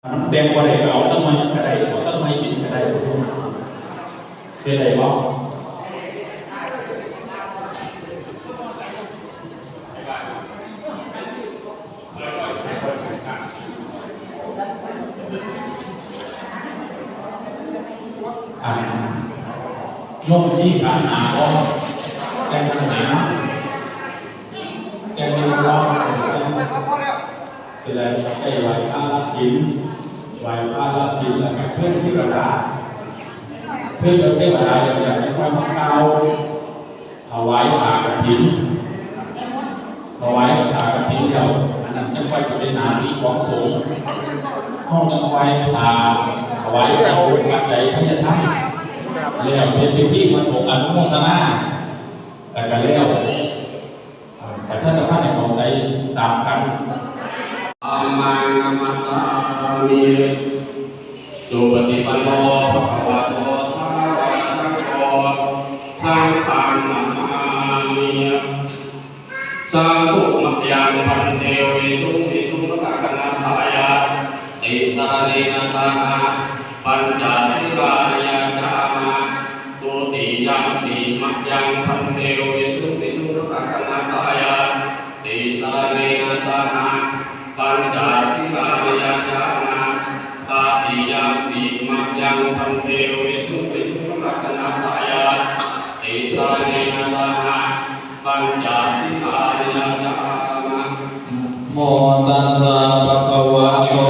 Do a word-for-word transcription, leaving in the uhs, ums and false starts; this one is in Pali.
มันแบ่งบ่ได้ก็เอาจักหน่อยก็ได้ เอาจักหน่อยกินก็ได้ เป็นได้บ่? อ่ะ โยมมีขันห้าบ่? แต่งขันห้า แต่งหนึ่งบ่? เป็นไร ได้ไหว้พระรับศีล ไหว้พระรับศีล แล้วก็เชิญเทวดา เชิญเทวดา อย่าง อย่างที่พระเจ้า ถวายผ้ากฐิน ถวายผ้ากฐินแล้ว อันนั้นจั่งค่อยสิเป็นหน้าที่ของสงฆ์ เฮาจั่งค่อยพาถวายเอาปัจจัยทายธรรม แล้วเฮ็ดพิธีปฐมอนุโมทนา แล้วก็แล้ว อ่า ประชาสัมพันธ์ให้เข้าใจตามกัน Dhammaṃ namassāmi. Supaṭipanno bhagavato sāvakasaṅgho, saṅghaṃ namāmi. Sādhu mayaṃ bhante visuṃ visuṃ rakkhaṇatthāya tisaraṇena saha pañca sīlāni yācāma. Dutiyampi mayaṃ bhante visuṃ visuṃ rakkhaṇatthāya tisaraṇena saha pañca sīlāni yācāma. Tatiyampi mayaṃ bhante visuṃ visuṃ rakkhaṇatthāya tisaraṇena saha pañca sīlāni yācāma. Namo tassa bhagavato